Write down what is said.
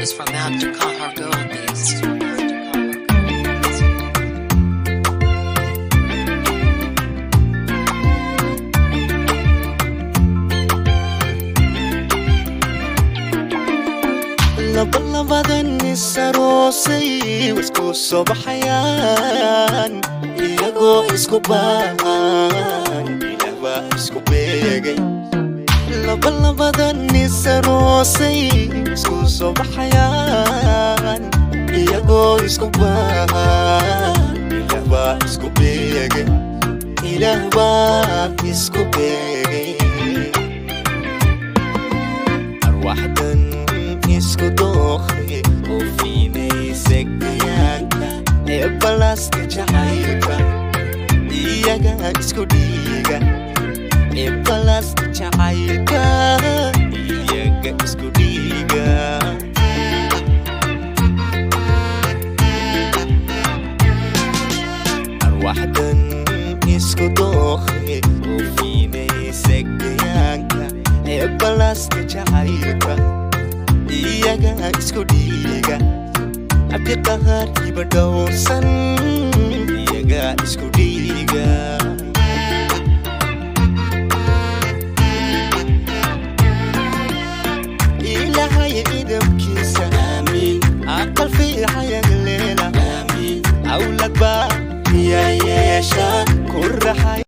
Is from Abdulkahar Gold Beats. Labalabadan is aroosay isku soo baxayaan iyagoo isku baahan, Ilaah baa isku beegay. Labalabadan is aroosay isku soo baxayaan iyagoo isku baahan, Ilaah baa isku beegay, Ilaah baa isku beegay. Arwaxdan isku dookhay oofinaysa gayaanka ee balaaska jacaylka, iyaga isku dhiiga ee balaaska jacaylka, iyaga isku dhiiga. Arwaxdan isku dookhay oofinaysa gayaanka ee balaaska jacaylka, iyaga isku dhiiga. Cabdiqahaar iba dhowrsan, iyaga isku dhiiga. Ilaahay idabkiisa, aamiin, aqal fiixayag leela, aamiin, awlad baa miyaa yeesha ku raxay.